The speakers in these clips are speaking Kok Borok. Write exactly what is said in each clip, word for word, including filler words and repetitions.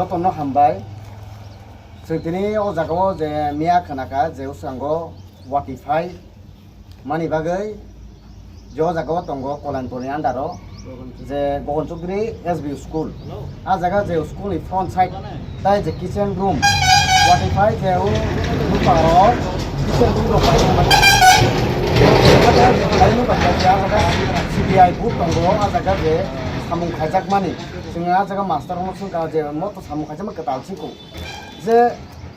Jotono hambai. Chwng tini o jagao je miya khwnakha je uskango wati phai mani bagwi je o jagao tongo Kolanpurni under o je Gogon Chukri S B school. A jaga je school ni front side tai je kitchen room wati phai je o buparo kitchen room rok pai thangmani. A jaga je khlaimani bagwi je a jaga C B I booth tongo, a jaga je samung khaijakmani. Chwng a jaga master rokno swngkha je mo to samung khaijakma kwtal siko. Je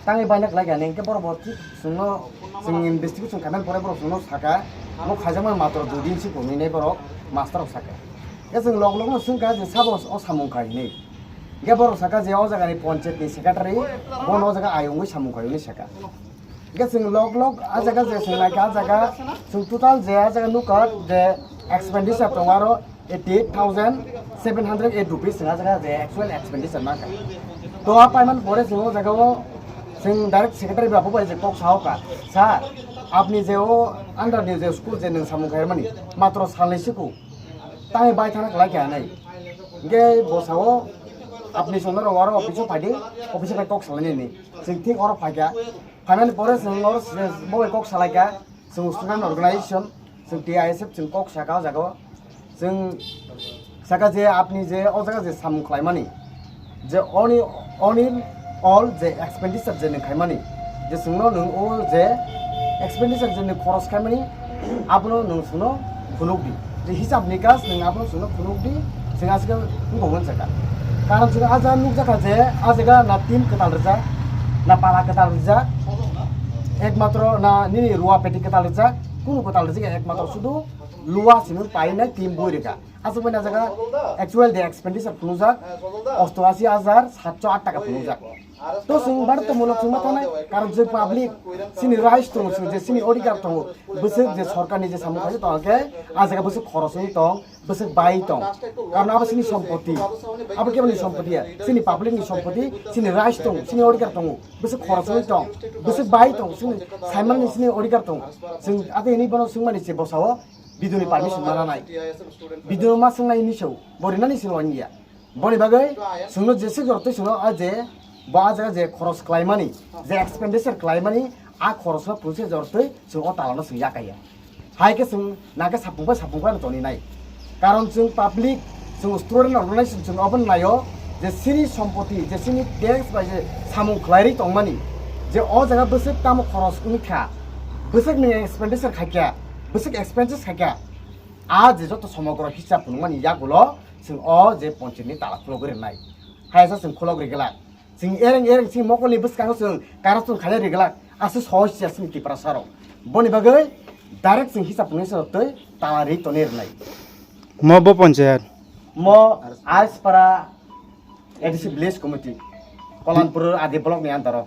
tangwi baina kwlai kha, hinkhe borok bo thik chwngno, chwng investigation khaimani pore borok chwngno saka, mo khaijakmani matro dui din siko hinwi borok master rok saka. Khe chwng log logno swngkha je sabo o samung khai hinwi. Hinkhe borok saka je o jagani panchayat ni secretary, bono o jaga ayungwi samung khai hinwi saka. Hinkhe chwng log log a jaga je chwng naikha, a jaga chwng total je a jaga nukha je expenditure tongo aro eighty eight thousand seven hundred eight rupees chwng a jaga je actual expenditure mankha. To a paiman pore chwng o jaga o chwng direct secretary babu bai je kok sao kha, "Sir, apni je o under ni je school je nwng samung khaimani matro salnwi siko, tangwi bai thana kwlai kha hinwi." Hinkhe bo sao, "Apni sonno rok aro office o phaidi, office o phai kok salainani." Chwng thik oro phaikha. Phaimani pore chwng oro se bo bai kok salaikha, chwng student organization, chwng T I S F chwng kok saka o jaga o. Chwng saka je apni je o jaga je samung khlaimani, je oni, oni all je expenditure je nwng khaimani, je chwngno nwng o je expenditure je nwng khoros khaimani, abono nwng chwngno phunukdi. Je hisab nikas nwng abono chwngno phunukdi, chwng aswk wngkha hwn saka. Karon chwng a jaga nukjakha je a jaga na tin kwtal rijak, na pala kwtal rijak, ekmatro na nini ruwa peti kwtal rijak, kunu kwtal rijak ya, ekmatro sudu luwa simi painai tin bui rikha. Aswk bai na jaga actual de expenditure phunukjak osto ashi hajar satso aat taka phunukjak. To chwng bari tongmolo chwng ma tongnai, karon je public chini rights tongo, chwng je chini odhikar tongo, bwswk je sorkarni je samung khaijak tongo khe a jaga bwswk khoros wngwi tong, bwswk bai tong, karon abo chini sompoti, abo keboni sompoti ya, chini public ni sompoti, chini rights tongo, chini odhikar tongo, bwswk khoros wngwi tong, bwswk bai tong, chini saimanni chini odhikar tongo, chwng ate hini bono swngmani se bosao biduni permission ma nanai, biduni ma swngnai hini se bo rinani se wani ya. Boni bagwi chwngno jeswk jortwi chwngno a je bo a jaga je khoros khlaimani, je expenditure khlaimani, a khorosno pungse jortwi chwng o talano chwng yakaiya. Hai khe chwng nangkhe sapung bai sapung bai no toni nai. Karon chwng public, chwng student organization chwng obono naio je chini sompoti, je chini tax bai je samung khlairwi tongmani, je o jaga bwswk tamo khoros wngkha, bwswk nwng expenditure khaikha, bwswk expenses khaikha, a je joto somogro hisab phunukmani yagulo chwng o je ponchini tala khulogwi rwnai. Hayasa chwng khulogwi glak. Chwng ereng ereng chini mokolni bwskango chwng corruption khaina ri glak. Aswk sohos ya chini Tiprasa rok. Boni bagwi direct chwng hisab phunuknai se twi tala ri toni rwnai. Mo bo ponchayat? Mo Arispara A D C Village Committee, Kolanpur Adi Block ni under o.